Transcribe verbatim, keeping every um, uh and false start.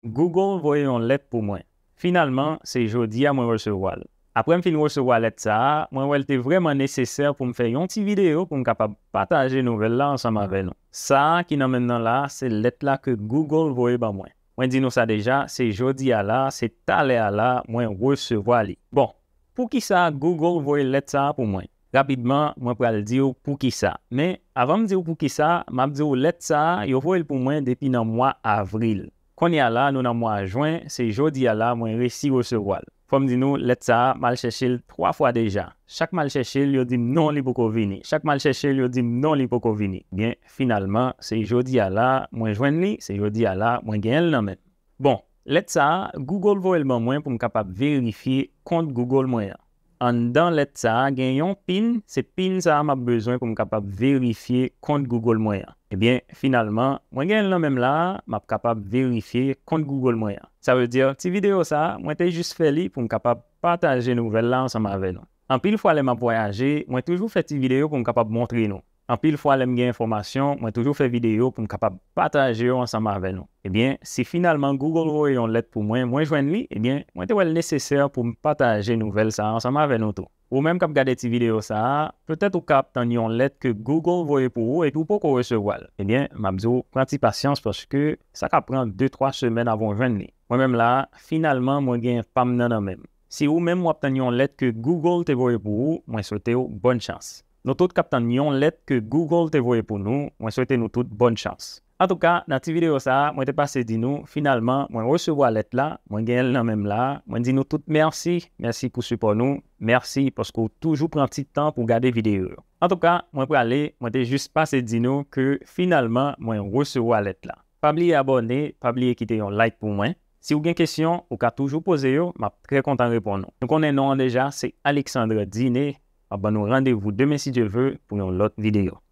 Google voye yon lèt pou mwen. Finalman, se jodi a mwen resevwa l. Apre m fin resevwa lèt sa a, mwen wè l te vrèman nesesè pou m fè yon ti videyo pou m kapab pataje nouvèl la ansanm avè nou. Sa a ki nan men m nan la a, se lèt la ke Google voye ban mwen. Mwen di nou sa deja, se jodi a la, se talè a la, mwen resevwa li. Bon, poukisa Google voye lèt sa a pou mwen? Rapidman, mwen pral di w poukisa. Men, avan m di w poukisa, m ap di w lèt sa a, yo voye l pou mwen depi nan mwa avril. Kounye a la, nou nan mwa jen, se jodi a la, mwen resi resevwa l. Fò m di nou, lèt sa a, m al chèche l twa fwa deja. Chak m al chèche l, yo di m non, li poko vini. Chak m al chèche l, yo di m non, li poko vini. Byen, finalman, se jodi a la, mwen jwenn li, se jodi a la, mwen genyen l nan men m. Bon, lèt sa a, Google voye l ban mwen pou m kapab verifye kont Google mwen an. Anndan lèt sa a, gen yon pin, se pin sa a m ap bezwen pou m kapab verifye kont Google mwen an. Ebyen, finalman, mwen genyen l nan men m la a, m ap kapab verifye kont Google mwen an. Sa vle di, ti videyo sa a, mwen te jis fè li pou m kapab pataje nouvèl la ansanm avè nou. Anpil fwa lè m ap vwayaje, mwen toujou fè ti videyo pou m kapab montre nou. Anpil fwa lè m gen enfòmasyon, mwen toujou fè videyo pou m kapab pataje yo ansanm avè nou. Ebyen, si finalman Google voye yon lèt pou mwen, mwen jwenn li, ebyen, mwen te wè l nesesè pou m pataje nouvèl sa a ansanm avè nou tou. Ou menm k ap gade ti videyo sa a, petèt ou ka ap tann yon lèt ke Google voye pou ou epi w poko resevwa l. Ebyen, m ap di w, pran ti pasyans paske sa ka pran de twa semèn avan w jwenn li. Mwen menm la a, finalman, mwen gen pa m nan nan men m. Si ou menm w ap tann yon lèt ke Google te voye pou ou, mwen swete w bòn chans. Nou tout k ap tann yon lèt ke Google te voye pou nou, mwen swete nou tout bòn chans. Antouka, nan ti videyo sa a, mwen te pase di nou, finalman, mwen resevwa lèt la, mwen genyen l nan men m la, mwen di nou tout mèsi, mèsi pou sipò nou, mèsi paske w toujou pran ti tan pou gade videyo yo. Antouka, mwen prale, mwen te jis pase di nou ke finalman, mwen resevwa lèt la. Pa bliye abòne, pa bliye kite yon like pou mwen. Si w gen kesyon, ou ka toujou poze yo, m ap trè kontan reponn ou. Nou konnen non an deja, se Alexandre Diné. M ap ban nou randevou demen si Dye ve pou yon lòt videyo.